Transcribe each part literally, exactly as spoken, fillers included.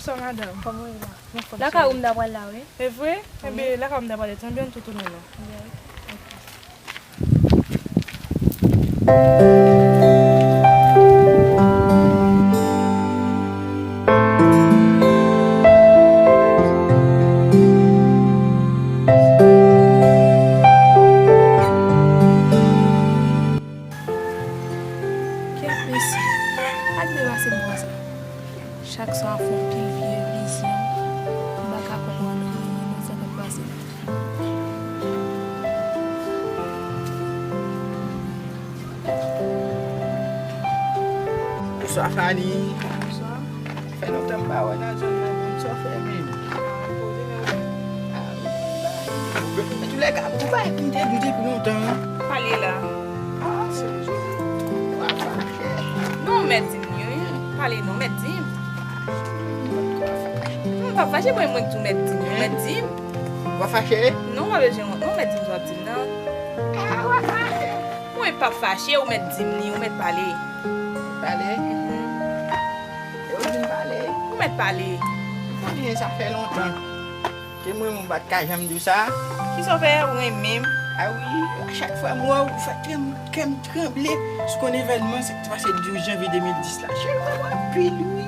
Sa, madanm? Kòman w ye la? Anfòm, lakay ou m ta pral la, wi. E vre? Wi. Enben, lakay ou m ta pral, tanbyen toutou non, non. Anben, wi. Ok. Kèt mesye, pa t dwe pase m konsa. Chak swa m fè anpil vye vizyon, m pa ka konprann anyen nan sa k ap pase. Bonswa, Fanny. Bonswa. Fè lontan m pa wè nan zòn nan, menm sa w fè menm. Ah, wi. Antoulèka, ou pa kite di depi lontan. Pale la. Ah, se jodi. Ou pa fache. Non, mèt di m li, wi. Pale non, mèt di m. Non, m pa fache, mwen, mwen tou mèt di m, mèt di m. Ou pa fache? Non, pa bezwen wont, non, mèt di m sa w ap di m nan. Ah, ou pa fache. Mwen pa fache, ou mèt di m li, ou mèt pale. Pale? Mhm. E ou di m pale? Ou mèt pale. Ou konnen sa fè lontan. Ke mwen, mwen pa t ka janm di w sa. Kisa w fè ou renmen m? A wi, a chak fwa m wè w, ou fè kè m, kè m tranble. Sou konn evènman sa k te pase douz janvye de mil dis la. Cheri, ou renmen m anpil, wi.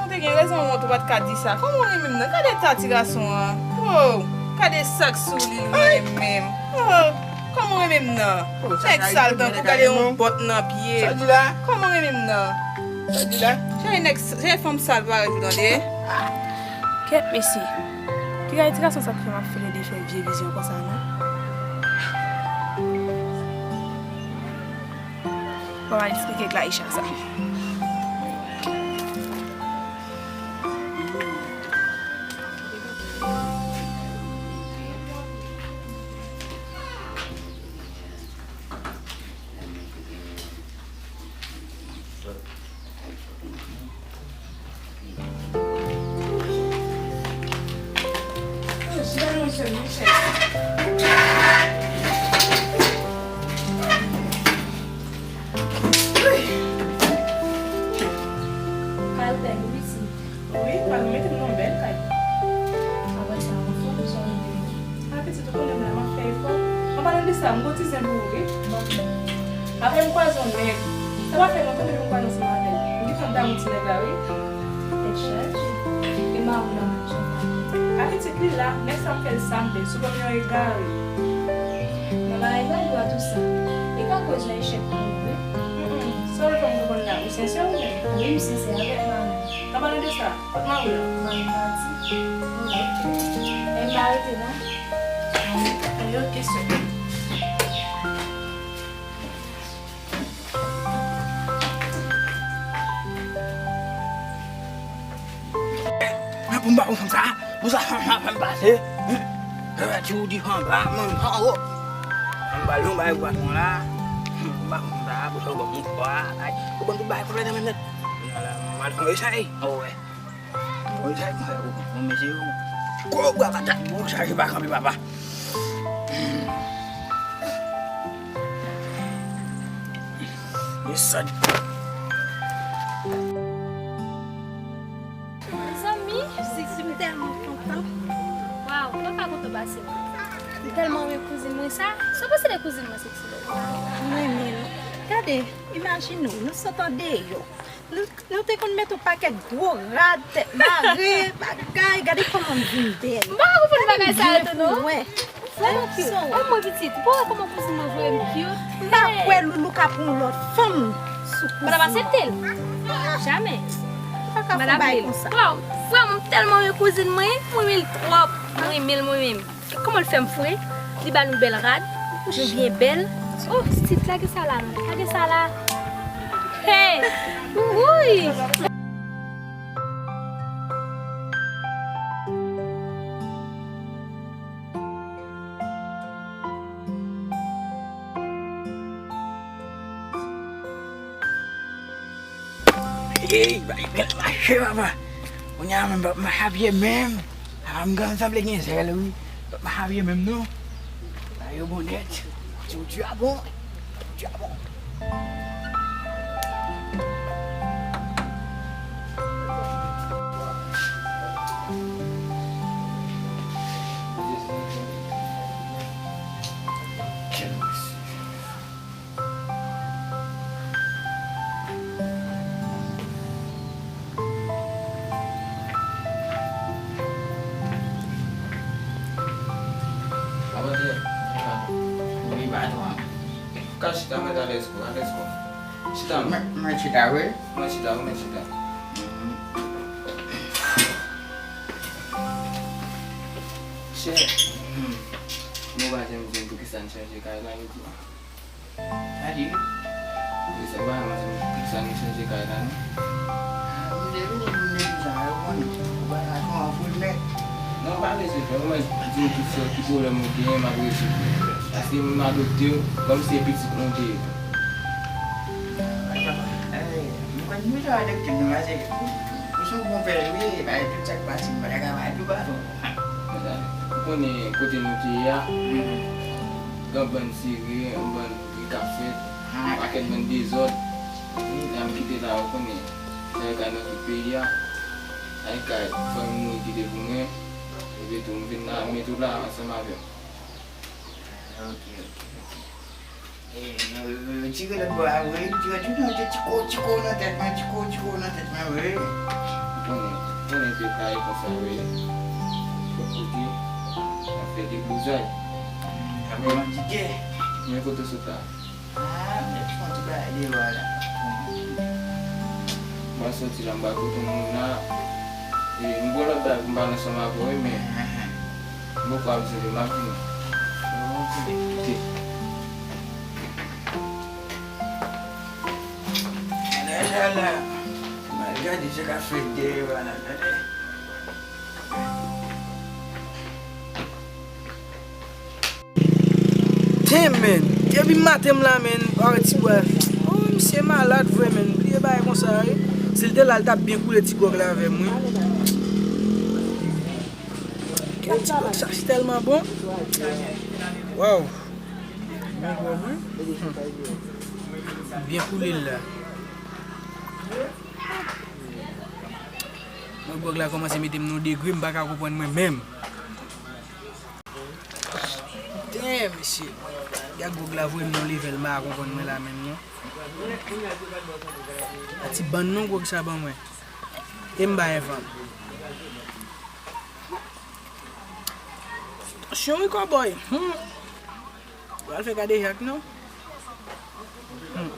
Ou te gen rezon wont, ou pa t ka di sa. Kòman w renmen m nan? Gade eta ti gason an. Oh, gade sa k sou li, l renmen m. Oh, kòman w renmen m nan? Oh, sa nèg sal tankou, gade yon bòt nan pye. Sa di la? Kòman w renmen m nan? Sa di la? Cheri, nèg, cheri, fanm sal parèy ou, tande. Kèt mesye. Ki kay ti gason sa k fè m ap fè lede fè vye vizyon konsa non? Bon, m a eksplike Clarisha sa. Kay ou bèl wi pitit. Wi, pa nou mete m nan yon bèl kay. Apre sa, anfòm, sa w ye? A, pitit, ou konnen m la, m ap fè efò. An palan de sa, m gen yon ti zen pou ou, wi. Apre m kwaze yon nèg. Sa pa fè lontan depi m kwaze ansanm avè l. M gentan damou ti nèg la, wi. Tèt chaje. E mari w la menm, jan w pale? A, pitit, li la, nèg sa ap fè l sa m vle, sou kòm yon egare. Nan bagay la, li wè tou sa. Li ka koz yon echèk pou ou, wi. Mm, mm. Sa w vle fè m konprann la? Ou sensè ou menm? Wi, m sensè avèk mari m. An palan de sa, kot mari w la? Mari m pati. Oh, ok. E m pa rete non. Anben, ok, sè. Men pou m ba ou fanm sa, pou sa fanm sa fè m pase. Ti ou di fanm sa, mwen, an wo. M ba l yon bagay pou patwon la. M ba fanm sa, pou sa w ban m yon fwa. Ou ban m tout bagay konplèt nan men nèt. M al fè yon esèy. Ou wè. Bon, sa, bon, bon, mesye, gwo bwa patat, bon, chaje pa kanpe, papa. Mezanmi, Sexy, m tèlman kontan. Waw, mwen pa kontan pase. M tèlman renmen kouzin mwen sa. Sa w panse de kouzin mwen, Sexy? Mwen menm. Gade, imajine w, nou sot andeyò. Nou, nou te konn mete yon pakèt gwo rad, tèt mare, bagay. Gade kòman m vin bèl. M pa ka konprann bagay sa yo tou non. Vrèman cute. Oh, mwen pitit, ou pa wè kòman kouzin mwen voye m cute? M pa kwè Loulou ka pran yon lòt fanm sou kouzin. Madam aksepte l. Jamè. Ou pa ka fè yon bagay konsa. Waw, vrèman, m tèlman renmen kouzin mwen, mwen renmen l twòp. Mwen renmen l mwen menm. Kòman l fè m fre? Li ba nou bèl rad, nou byen bèl. Oh, pitit, lage sa la non. Lage sa la. Hey! Wouy! Ey, bay bèl mache, papa. Kounye a menm, pap mache a pye menm. Papa m gentan sanble gen zèl, wi. Pap mache a pye menm, non. Bagay yo bon nèt. Ti ou di a bon. Di a bon. Chita, mèt, alèz kò, alèz kò. Chita, non. Mwen, mwen chita, wi. Mwen chita, wi, mwen chita. Chè, hmm, nou pa janm di m poukisa n chanje kay la, yo di. Sa di? Wi, se pa, mwen di m poukisa nou chanje kay la, non. Ah, m te vini pou m te di sa, yo konnen. Ou pa ka kòman pou l mèt. Non, pa bezwen fè, ou mèt di m tout sa, ki pwoblèm ou genyen, m ap rezoud li. Paske m adopte w kòmsi se pitit mwen te ye. Mwen kwè nou ta adopte m, paske ou se yon bon pè, wi, paske tout sa k pase, m pa ta ka pa di w pa fò. Ou konnen kote nou te ye a, gen bann sere, yon bann bri k ap fèt, yon pakèt bann dezòd. Lè m kite la, ou konnen, sa yo ka nan tout peyi a. Sa yo ka fè m mouri kite pou mwen. Epi tou, m vin la, m met ou la ansanm avè m. Ok, ok, ok. E, e, tire lòt bò a, wi. Tire, tire, tire, tiko, tiko nan tèt mwen, tiko, tiko nan tèt mwen, wi. Ou konnen, ou konnen peyi pa ye konsa, wi. Lòt kote, n ap fè deblozay. N ap revandike. Men kote w sot la? Ah, men fè yon ti bagay deyò a la. Mwen soti la, m ba kote moun la. E, m gon lòt bagay pou m pale ansanm avè w, wi, men m poko ap di w, m ap vini. Ok. Gade sa la. M al gade sa k ap fèt dèyè a la, gade. Damn, man. Depi maten m la, man, m pa wè ti bwa. Oh, misye malad vre, man. Bliye bagay konsa, wi. Si l te la, l t ap byen koule ti gwòg la avè m, wi. Kèl ti gwòg sa, se tèlman bon. Waw. Bon gwòg, wi. Hmm. Byen koule l la. Mwen gwòg la kòmanse mete m nan yon degre, m pa ka konprann mwen menm. Damn, mesye. Gad gwòg la voye m nan yon level m pa ka konprann mwen la menm non. A ti bann non gwòg sa ban mwen. E m bay fanm. Tansyon wi kòbòy. Hmm. Pral fè kadejak non. Hmm.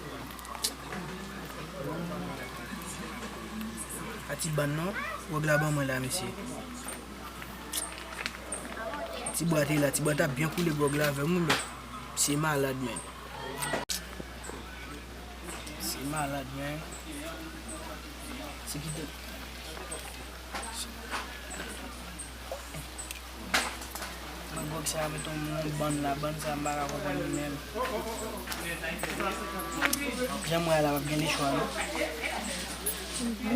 A ti bann non. Gwòg la ban mwen la, mesye. Ti bwa te la, ti bwa t ap byen koule gwòg la avè m, wi, men. Misye malad, men. Misye malad, men. Se ki te. Mwen gwòg sa met yon bann la, bann sa m pa ka konprann li menm. Jan m wè a la, p ap gen lechwa non.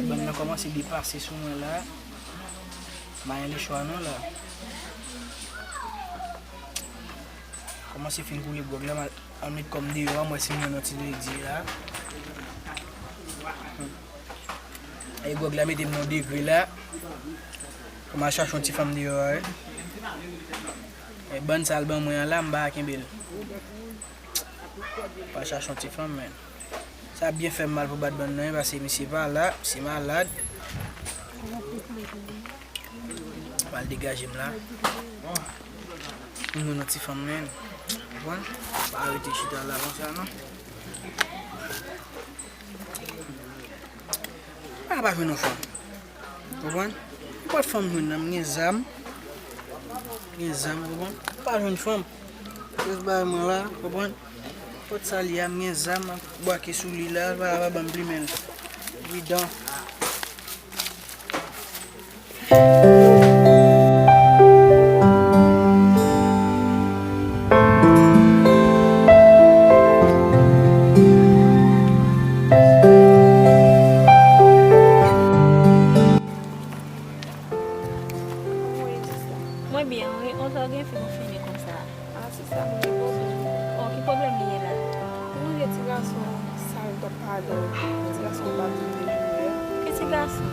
Bann nan kòmanse depase sou mwen la. M pa gen lechwa non la. Kòmanse fin koule gwòg la, m al, al met kò m deyò a, m wè si m jwenn yon ti ledi la. E gwòg la mete m nan degre la. Fò m al chache yon ti fanm deyò a, wi. E bann sa l ban mwen an la, m pa kenbe l. Pa chache yon ti fanm, men. Sa byen fè m mal pou bat bann nan, wi, paske misye pa la, misye malad. M al degaje m la. M jwenn yon ti fanm, men. Konprann? Pa rete chita la konsa, non. Ah, pa jwenn yon fanm. Konprann? Nenpòt fanm jwenn nan, m gen zam. M gen zam, konprann? Pa jwenn fanm. Jis bay mwen la, konprann? Nenpòt sa li a, m gen zam, m ap bwake sou li la, pa, pa ban m plimen l. Evidan. Mwen byen, wi. Konsa w gen fi konfine konsa. Ah, sista, mwen gen pwoblèm. Oh, ki pwoblèm li ye la? Ou wè ti gason sal t ap pale w, ti gason bat li te joure a. Ki ti gason?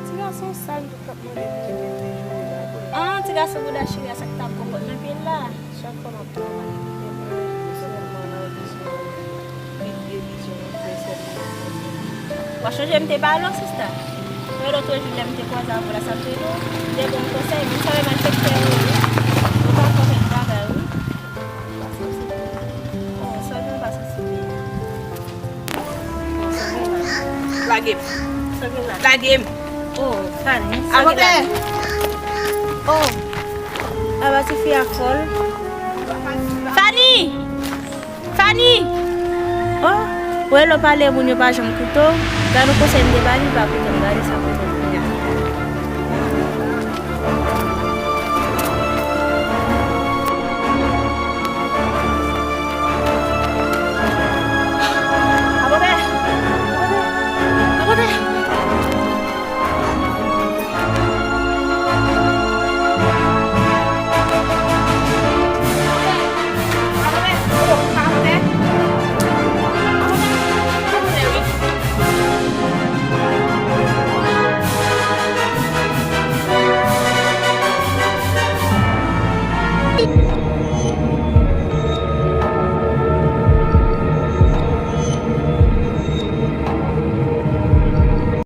Ti gason sal t ap mande pou li te joure la. Ah, ti gason bouda chire a, sa k t ap konpòt nan pye l la. Chak fwa m ap travay, li te mwen sèlman nan odisyon, li te vizyon mwen fè sèlman. W a chonje m te pale w, sista. Mwen lòt jou lè m te kwaze avè w la, sa m te di w, m te ba w konsèy, men sa yo malfektè yo ye. Yo pa fè menm bagay, wi. Pa sansib. Oh, sèlman pa sansib li Lage m. Lage m. Oh, Fanny. Avoka. Oh. Aba ti fi a fòl. Fanny! Fanny! Oh, wè lè w pale moun yo pa janm koute w. Gade yon konsèy m te ba li, li pa koute m. Gade sa kote m.